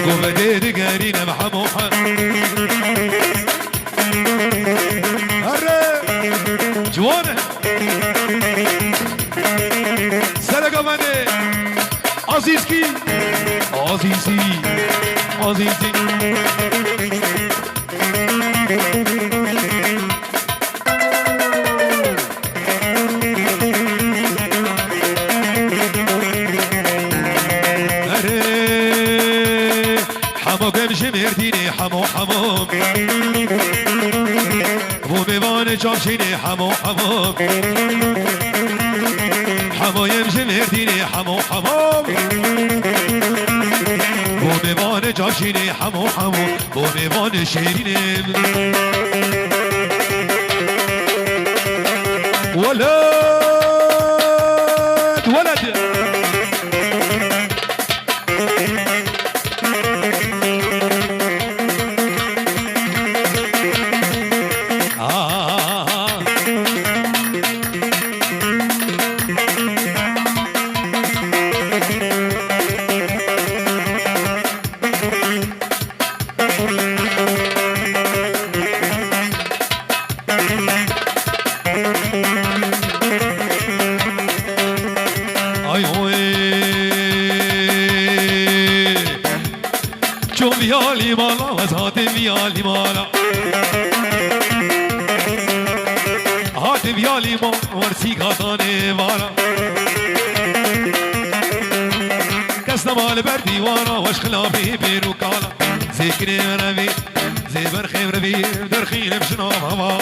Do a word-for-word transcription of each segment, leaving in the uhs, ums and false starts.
Govedê digerînim hemû hem. Here! Ciwan e! Sereka bendê! Azîzkî! Azîzî! Azîzî! Erê, hemo gem ji Mêrdînê, hemo, hemo. Bo mêvanê çavşînê, hemo, hemo. Hemo yem ji Mêrdînê, hemo, hemo. Bo mêvanê çavşînê, hemo, hemo. Bo mêvanê şêrînê. Weled, weled. Ah. Ay oy. Çûm viya lîmala, ez hatim viya lîmala. Hatim viya lîmala, wersî gatanê vala. Kes nema li ber dîwana, weş xilafê bêrûkala. Zêkinê revî, zê berxê revî, derxî lem şina hava.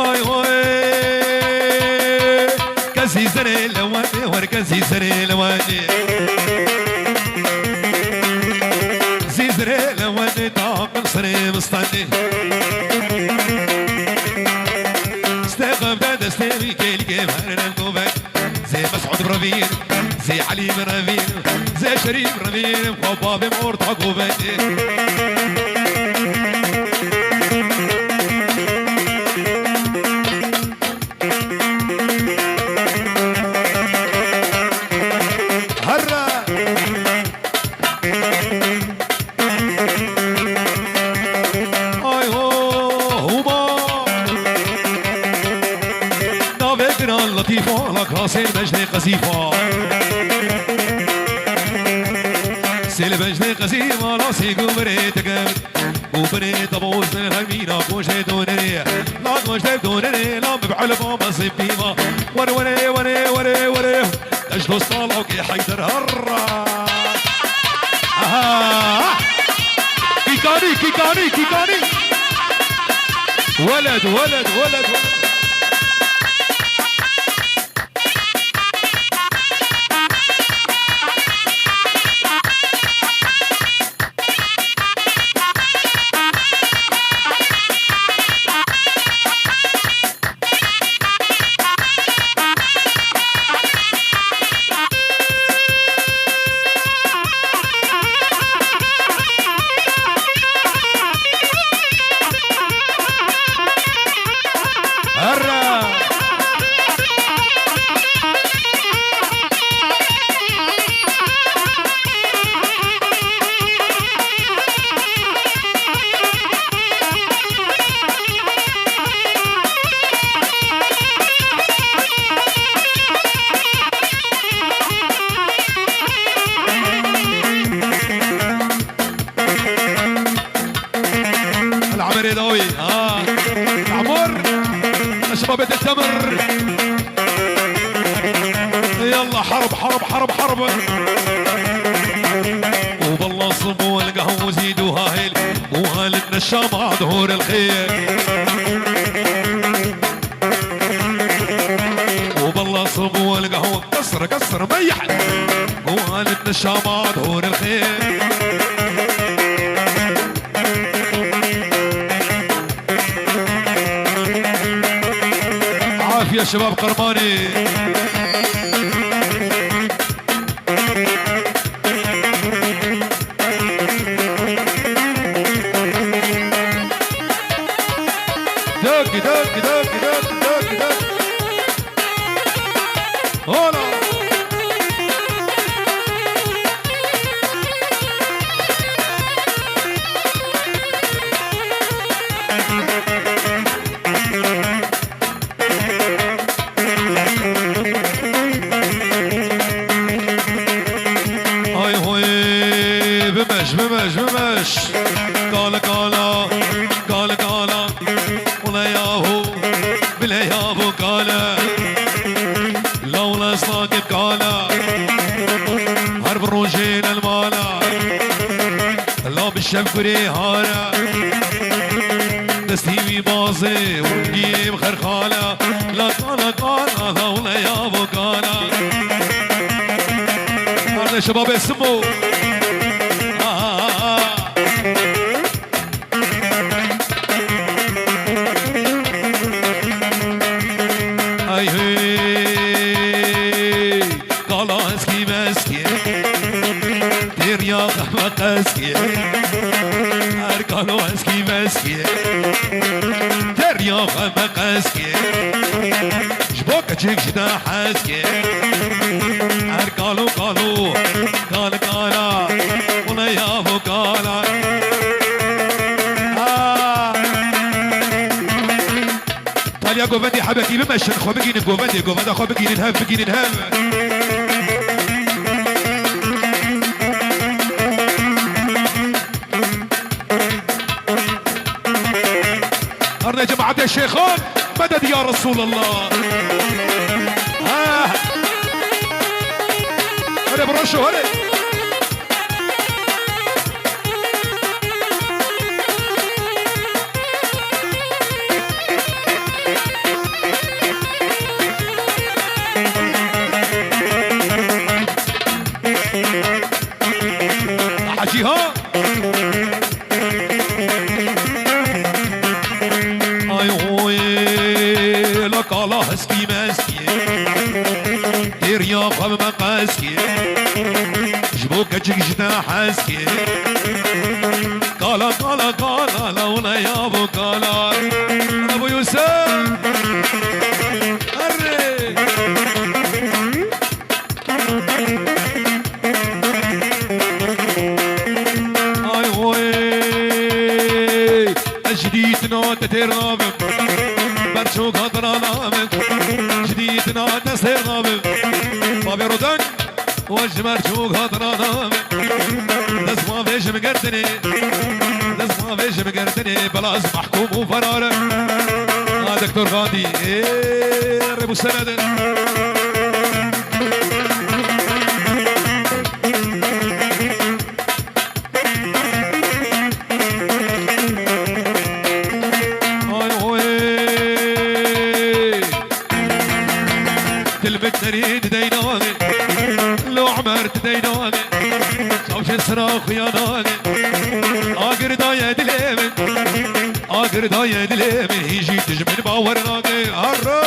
Ay oy, kesî zerê lewanê, wer kesî zerê lewanê. Zî zerê lewanê taqil serê mistanê. Stê qevde destê wî kêlkê vernem kovek. Zê Mesûd bi revîn, zê Elî bi revîn, zê Şerîf bi revîn, xwe bavê min ortak û vekê. Herre! Ay ho, hûba. Navê giran Letîfa, la kasên mecnê qezîfa. Sê li mecnê qezîfa, la sê gumirê dikim. Gumirê tebozin hemîna goşê donerê. La goşê donerê, la mib'el baba zibîma. Were, were, were, were, were. Ej dosta lawkê Heyder herra. Aha. Kîkanî, kîkanî, kîkanî. Weled, weled, weled, weled. العمر يا داوي، ها. العمر. الشباب يا تمر. يلا حرب، حرب، حرب، حرب. وبالله صبوا القهوة وزيدوها هيل. وهالتنا الشام ظهور الخير. وبالله صبوا القهوة. قصر، قصر، ميح. وهالتنا الشام ظهور الخير. عافية شباب قرماني. Ala, her bi rojê nelmala, la bi şev gurê hara. Destî wî bazê, wingî bi xerxala, la kala kala, la wile ya bo kala. Kardeşe babê Simo. Ay hey, kala eskî meskî, derya xeme qeskî. Her kalo eskî meskî, derya xeme qeskî. Ji bo keçik ji te hez kir. Her kalo kalo, kal kala, wile ya bo kala. Ah. Taliya govendê hebekî bimeşin, xwe bigînin govendê, govenda xwe bigînin hev, bigînin hev. Herne cemaetê Şêxan, meded ya Resulallah. Ha. Here bro şu, here. Hacî ha. Ay oy, la kala heskî meskî. Derya xwe me qeskî. Ji bo keçik ji te heskî. Kala, kala, kala, la wile ya bo kala. Bravo Yusuf. Erê. Ay oy, ez ji dîtina te têr nabim, berçok hatina nabim, ji dîtina te sêr nabim. Bavê Rodan, we ji berçok hatina nabim. Dest bavê ji min girtinê, dest bavê ji min girtinê, bila ez mehkûm û ferar im. A Doktor Gandî, ê, rê bû senedin. Ay oy. Dil min derî dideynanê, li Omer dideynanê, çavşê sira xuyananê, agir daye dilê min. Agir daye dilê min, hîn jî tu ji min bawer nake. Arre!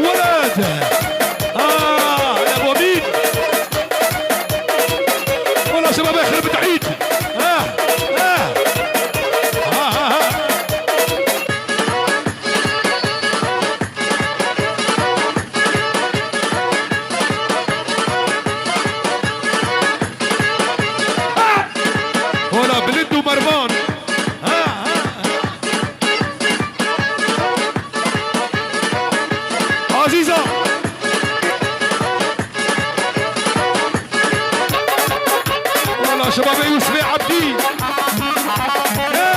Weled! Ah, Ebo Mîn! Wela şebabê xirb teîd! Ah, ah! Ha, ha, ha! Hola Bilind û Mervan. Ha, ha, ha. Azîza. Hola şebabê Yusufê Ebdî. Ha.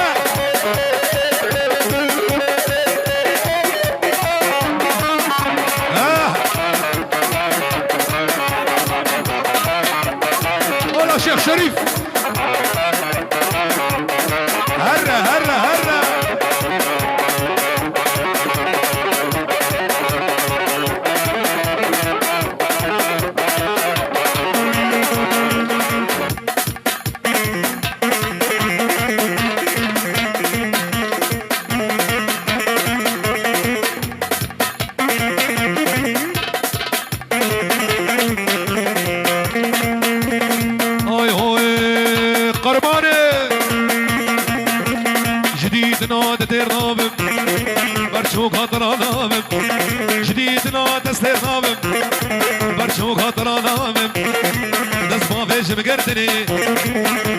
Ha. Ola Şêx Şerîf. Herre, herre, herre. Ay hoy, qerbanê. Ji dîtina te têr nabim, berçok hatina nabim. Ji dîtina te têr nabim, berçok hatina nabim. Dest bavê ji min girtinê,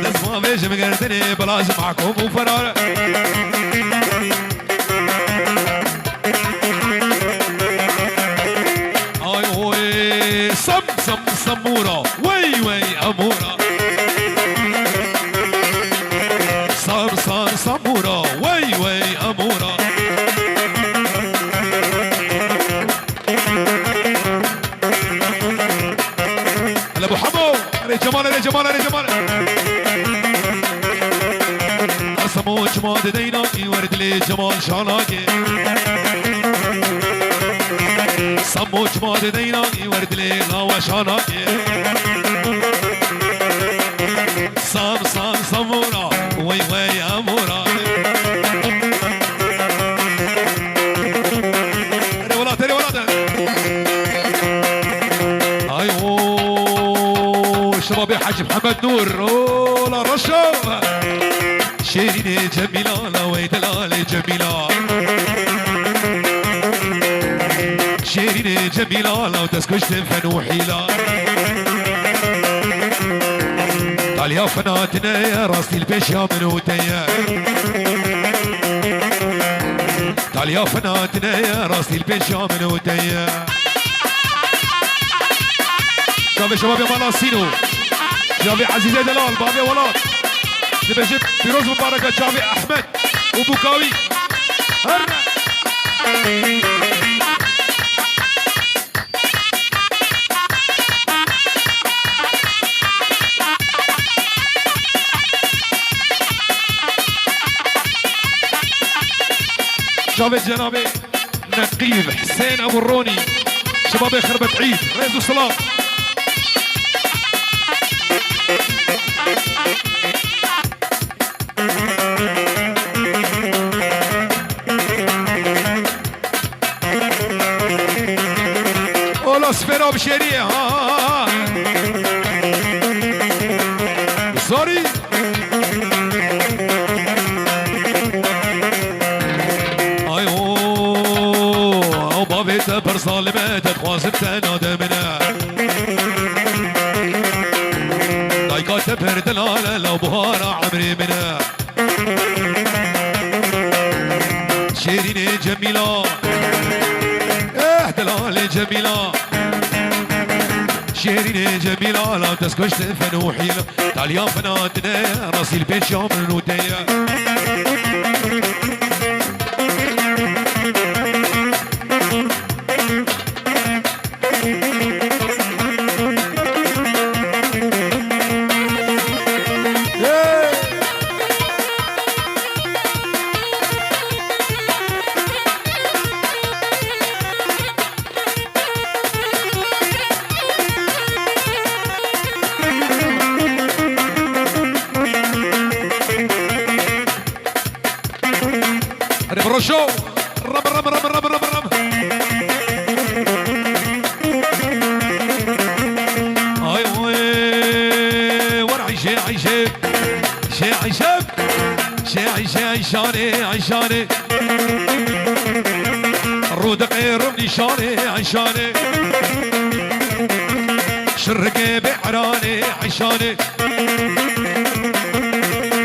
dest bavê ji min girtinê, bila ez mehkûm û ferar. Ay oy, Sem, Sem, Semûra, wey, wey, Emûra. Sem, Sem, Semûra, wey, wey, Emûra. Cemal hele, Cemal hele, Cemal. Her semo çima dideyna, î wer dilê Cemal şanakê. Semo çima dideyna, î wer dilê lawa şanakê. Sam, sam, samora, wey, wey, amora. Tere welat, tere welat. Ay, o, şebabê Hacı Muhammed Nur. O, la Reşo. Şêrînê Cemîla, la wey delalê Cemîla. Şêrînê Cemîla, la destkuş din fen û hîla. Talya fena tine ye, rastî li pêşiya min û te ye. Talya fena tine ye, rastî li pêşiya min û te ye. Çavê şebabê mala Sîno. Çavê Ezîzê Delal, bavê welat. Dibêje pîroz mubareke çavê Ehmed û Bûkawî. Her Çavê cenabê Neqîb Husên Ebû Ronî, şebabê Xirbet Îd, rêz û silav. Ola sifêra bişêrî, ha, ha, ha. Sorry. Ay o, ew bavê te pir zalim e, te dixwazim te nade min e. Dayika te pir delal e, la buhara emrê min e. Şêrînê Cemîla, eh, delalê Cemîla. Şêrînê Cemîla, la destkuş din fen û hîla. Talya fena tine, rastî li pêşiya min û te ye. Hadi, bro, show. Ram, ram, ram. Ay, oy. War Ayşe, Ayşe. Şey Ayşe. Şey Ayşe, Ayşane, Ayşane. Rudeqê rum nîşanê, Ayşane. Şirrikê bê eranê, Ayşane.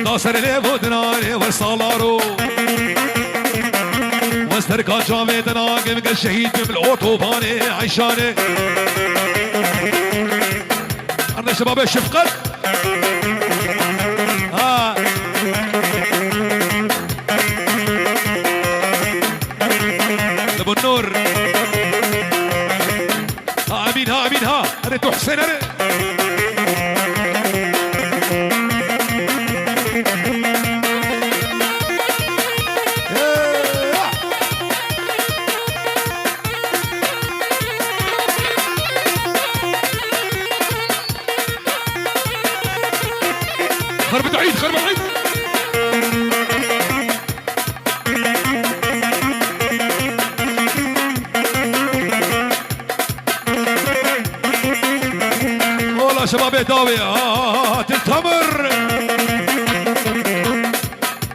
Da ser lê bo dinarê wer salaro. Wer serka çavê dina gim ge şehîd bim li otobanê Eyşanê. Arne şebabê şefqet. Ha. Li bin nur. Ha, Emîn, ha, Emîn, ha. Erê tu Husên, erê. Xerbet Eîd, Xerbet Eîd. Ola şebabê dawê, ha, ha, ha, ha, til tamir.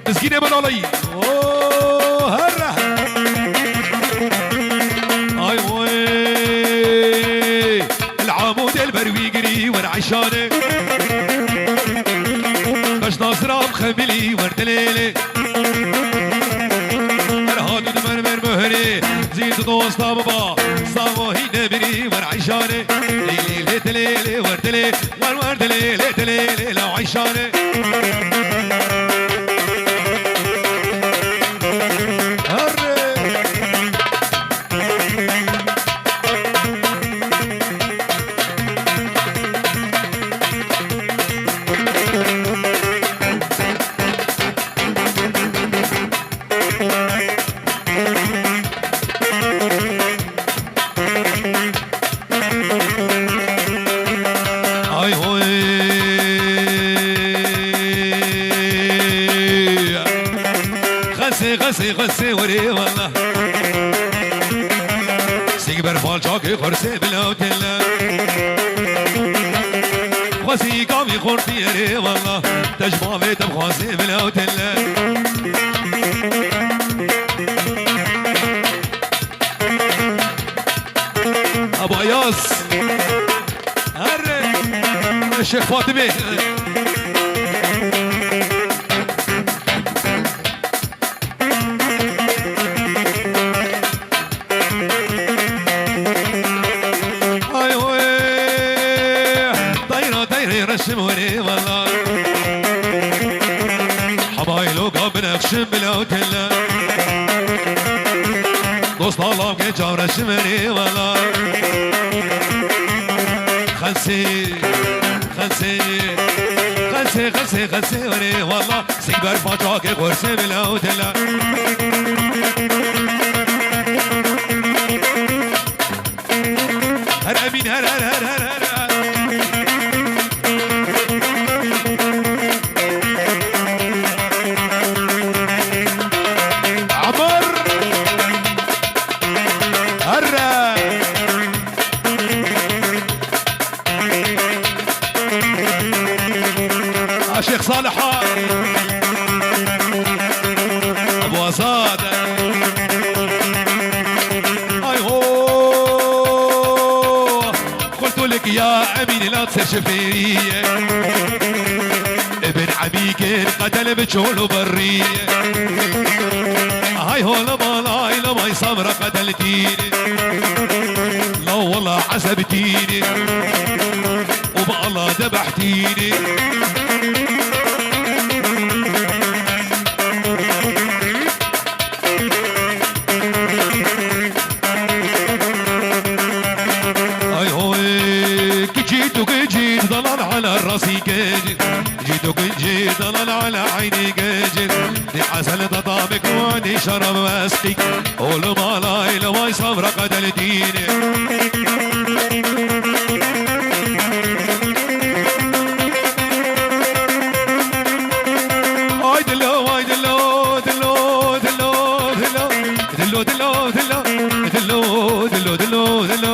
Dizgînê min alayî. O, herre. Ay, oy. El amûdê li ber wî girî wer Eyşanê. Beş nasira em xemilî wer dilêlê. Her hat û dimer ber muhrê, zî tu dosta biba, savo hî nemirî wer Eyşanê. Lê, lê, lê, dilê, lê, wer dilê, wer, wer dilê, lê, dilê, lê, la Eyşanê. Herre. Çakê xursê bila tele. Xwezî gavî xortî erê wela. Te ji bavê te bixwazê bila tele. Abayaz. Her Şêx Fatime. Ay oy, tayra tayrê reşim were valla. Habaylo ga binexşim bila tele. Dost alam ke çavreşim were valla. Xensê, xensê, xensê, xensê, xensê were valla. Sîber façakê xursê bila tele. Her Emîn, her, her, her, her, her. Amr. Her. Aşık Salih. Abu Azad. Ay ho. قلت لك يا أمين لا تسير شفيرية. ابن عميك انقتل بجول برية. هاي هو لما لاي لما يصبر قتلتيني. لا والله عذبتيني. وبالله ذبحتيني. آی هوی، کی جیت و کی جیت، دلال علی راسی گنج. جیت و گنجی، دلال علی عینی گنج. دی عسل ددامک وانی شراب وسقی. اول مالای لوای صبر قدل دینه. آی دلو، آی دلو، دلو، دلو، دلو. دلو، دلو، دلو، دلو، دلو، دلو،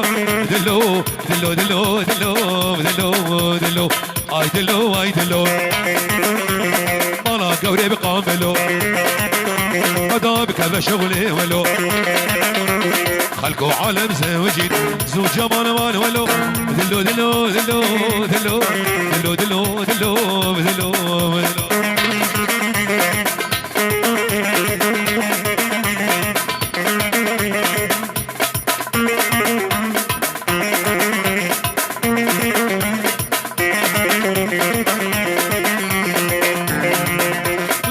دلو، دلو، دلو، دلو، دلو، دلو، دلو. آی دلو، آی دلو. مانا گەورێ بقام بلو. مدا بکە بە شغلێ ولو. خەلک و عالم زەوجین. زوو جەمانەوان ولو. دلو، دلو، دلو، دلو. دلو، دلو، دلو، دلو، دلو.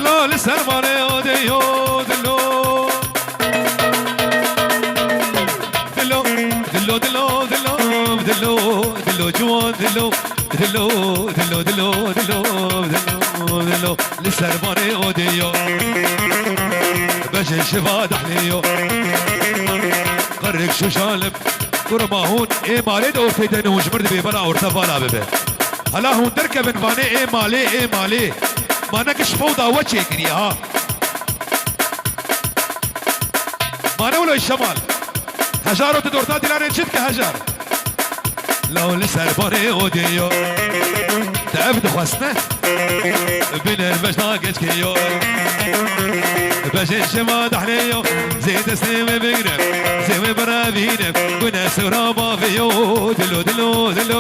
Lo li ser vanê odê yo dilo. Dilo, dilo, dilo, dilo, dilo, dilo, ciwan dilo. Dilo, dilo, dilo, dilo, dilo, dilo. Li ser vanê odê yo. Bejê şiva dehlê yo. Qirrik şuşalim. Kurma hûn ê malê de ortê de ne hûn ji mir dibê bela orte vala bibe. Hala hûn derkevin vanê ê malê, ê malê. Ma ne ki ji fewda we çêkiriye ha. Ma ne wilo Şemal. Hejar û tu dorta dilanên çi dike hejar? Law li ser barê odê yo. Te ev dixwestine? Biner beşta geçkê yo. Beşê şema dahlê yo. Zê destê wê bigre. Zê wê birevîne. Gune sewra bavê yo. Dilo, dilo, dilo,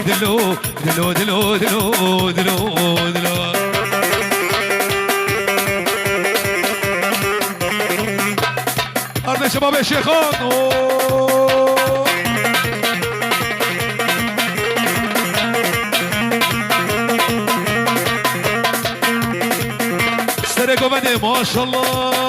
dilo. Dilo, dilo, dilo, dilo, dilo. Ardê şebabê Şêxan. Oo. Serê govendê, maşallah.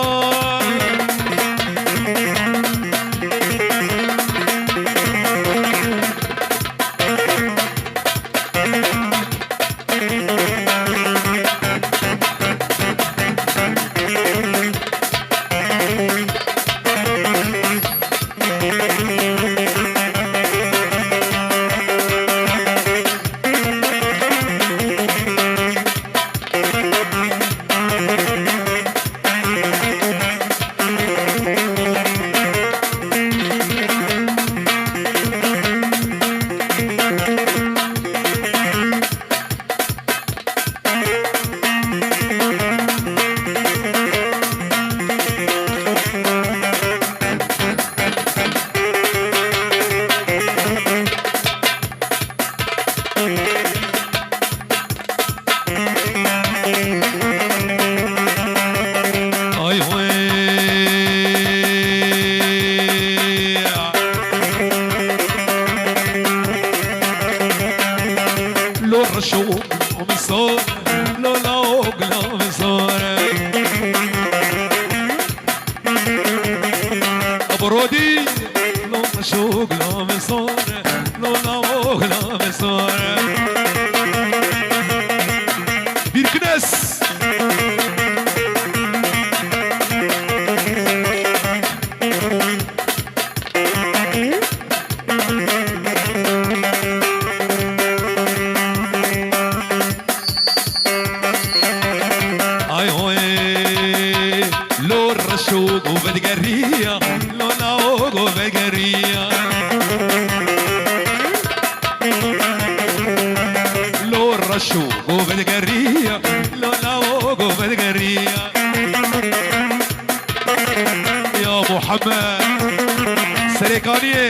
Şo, misal, lo la ogla misal. Abrodî, lo şo ogla misal, lo la ogla misal. Birkines. Ay hoy, lo reşo go vedigeriya, lo nao go vedigeriya. Lo reşo go vedigeriya, lo nao go vedigeriya. Ya Muhammed, Serêkaniyê.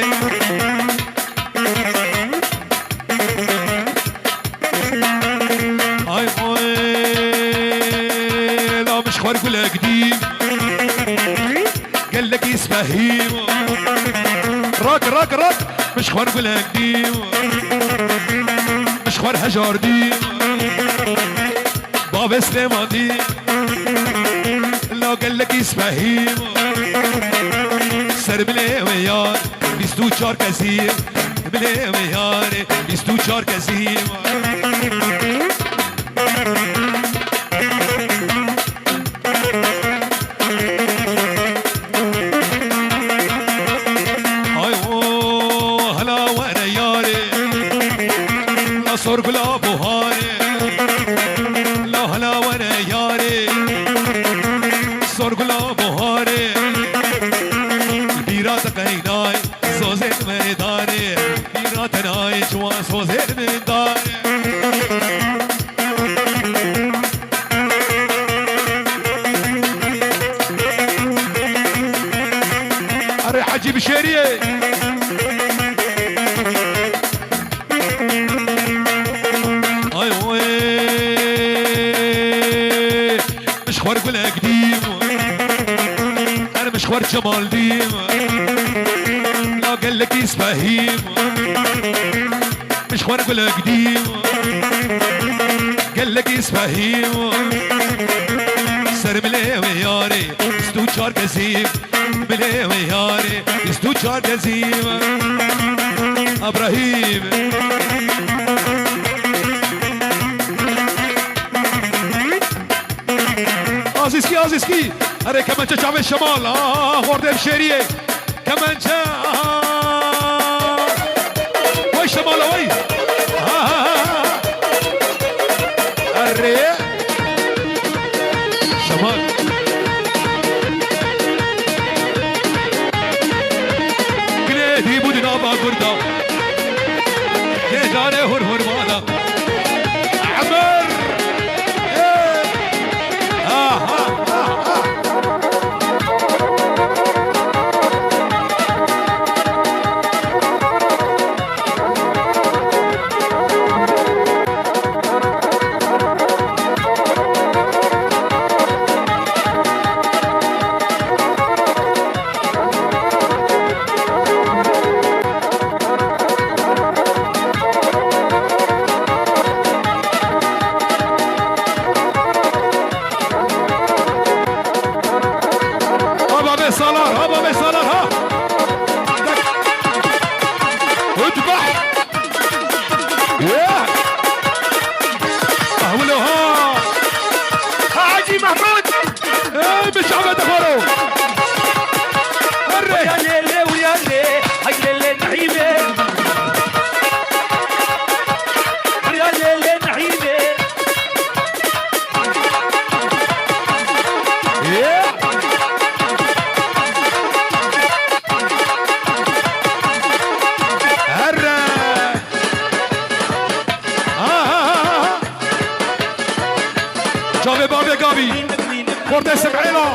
Ay, ay, la min ji xwe gulek dî. Gelekî spehî. Rak, rak, rak. Min ji xwe gulek dî. Min ji xwe hejar dî. Bavê Silêman dî. La gelekî spehî. Ser bilê wê yar. Bîst û çar kesî, bilê wê yarê, bîst û çar kesî. Ay o, hala were yarê, la sor gula buharê, la hala were yarê, sor gula buharê, bîra te qeynay. Sozên meydanê, bîra te nayê çiwan sozên meydanê. Erê Hecî Bişêriyê. Ay oy. Min ji xwe gulek dîm. Her min ji xwe cemal dîm. La gelekî spehîm. Min ji xwe gulek dîm. Gelekî spehîm. Ser milê wê yarê. Bîst û çar kesîm. Milê wê yarê. Bîst û çar kesîm. Ebrahîm. Azîskî, Azîskî. Erê kemençe çavê şemal. Ah, hordê şêriyê. Kemençe. Ah. Wey şemala wey. Ah. Erê. Şemal. Gilê dî bû di nava gurda. Gêdanê hur hur mala. Emir. Ê. Aha, aha. Aba be salar, aba be salar ha. Utbah. Ya. Ahwilo ha. Hacî Mehmûd. Ey, bi çavê dixwaro. Erê. Wurya lê lê, wurya lê, hey lê lê nehîmê. Wurya lê lê nehîmê. Ê. Erê. Ha, ha, ha, ha. Çavê bavê gavî. Xortê Sem'êla.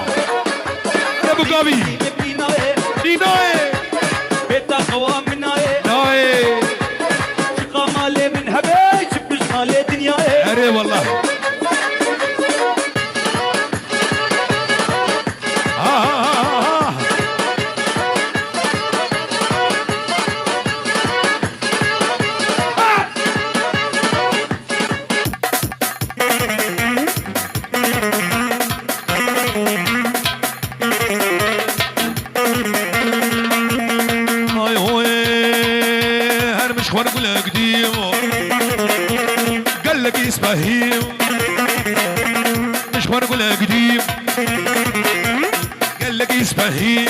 Ne bu gavî? Nînayê. Bêta xewa min nayê. Nayê. Çiqa malê min hebe, çi pişt malê dinyayê. Erê wallah. Ha, ha, ha, ha, ha. Ha! Xwer gulek dîm, gelekî spehîm. Ji xwer gulek dîm, gelekî spehîm.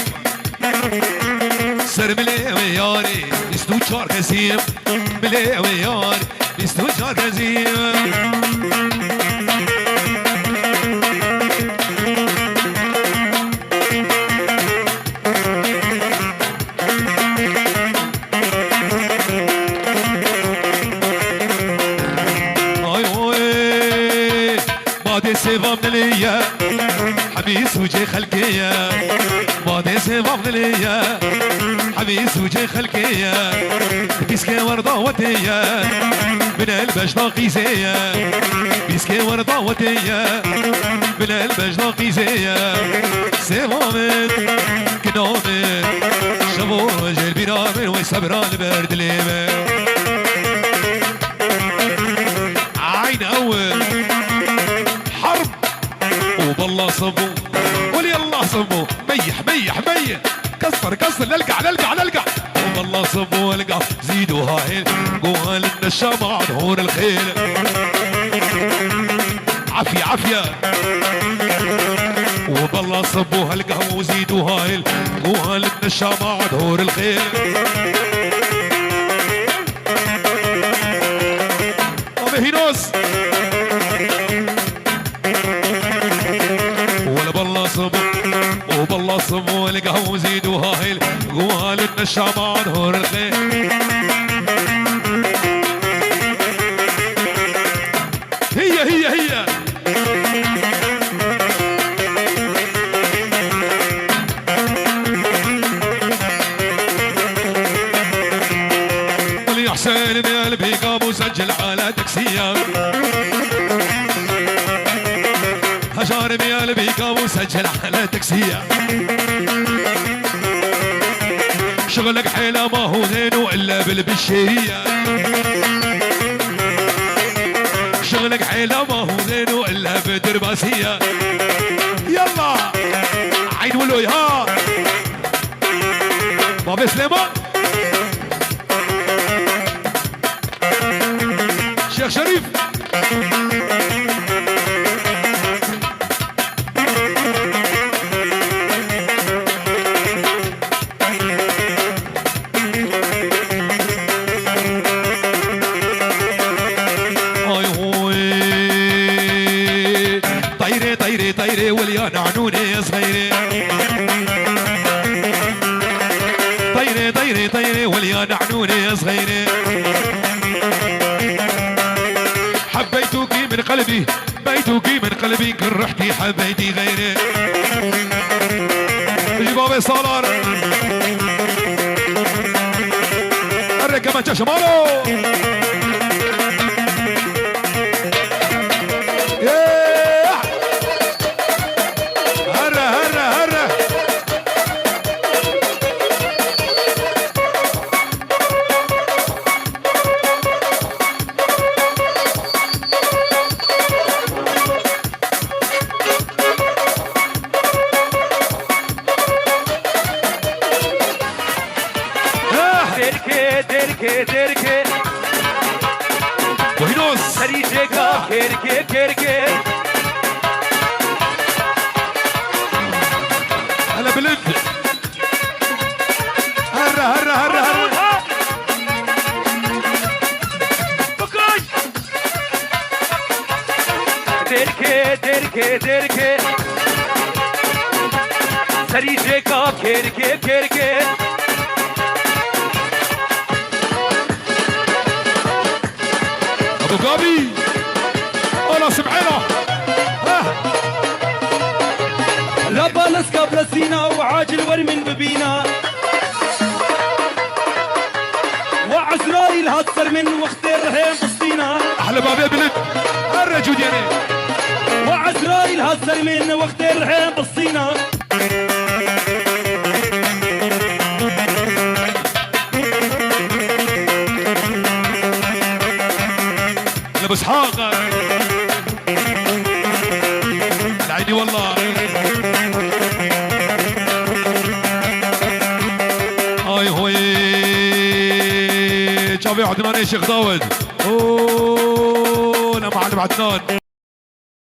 Ser milê wê yarê bîst û çar kezîm. Milê wê yarê bîst û çar kezîm. Ay oy, badê sêvan dilê ye, hemî sûcê xelkê ye. Badê sêvan dilê ye, hemî sûcê xelkê ye. Pîskê wer dawetê ye, binel beşna qîzê ye. Pîskê wer dawetê ye, binel beşna qîzê ye. Sêvan min, kino min, şev û rojê li bîra min, wey sebra li ber dilê min. Eyn ew herb û bella sibû. Welî Allah sibû. Meyh, meyh, meyh. Kestir, kestir. Lelga, lelga, lelga. û bella sibû lelga. Zîdû hahêl. Guhal neşa ma hûr el xêl. Afye, afye. û bella sibû helga û zîdû hahêl. Guhal neşa ma hûr el xêl. Abi Hînos. Wele bella sibû, û bella sibû, li gehûzî dû hahêl, guhalin neşaman hûr xê. Hiye, hiye, hiye. Li Husên bi elbî kabû secil ala teksiya. Hejar bi elbî kabû secil ala teksiya. Şixlek hêla ma hûzên û ille bil bişêriya. Şixlek hêla ma hûzên û ille bi dirbasiya. Yalla! Eyn wilo ya! Babê Silêman! Şêx Şerîf! Ay hoy. Tayre, tayre, tayre, welya nanûnê ez xeyrê. Tayre, tayre, tayre, welya nanûnê ez xeyrê. Hebbeytûkî min qelbî. Beytûkî min qelbî kir rihkî hebeytî xeyrê. Ji babê Salar. Erê kemençe şimalo. Ê! Here, here, here. Derke, derke, derke. Buenos. Serî cêka, kerke, kerke. Hele bilind. Herre, herre, herre, herre. Bikoş! Derke, derke, derke. Serî cêka kerke, kerke. Abu Gabi. Ala sim'ela. Ha. Laba leska bilesîna û acil wer min bibîna. Wa Ezraîl hat ser min wextê rihê bistîna. Ehle babê bilind. Her recûdiyene. Wa Ezraîl hat ser min wextê rihê bistîna. Li Bishaq. Li Eynî wallah. Ay hoy. Çavê عدنان شيخ داود. اوه، لمعلم عدنان.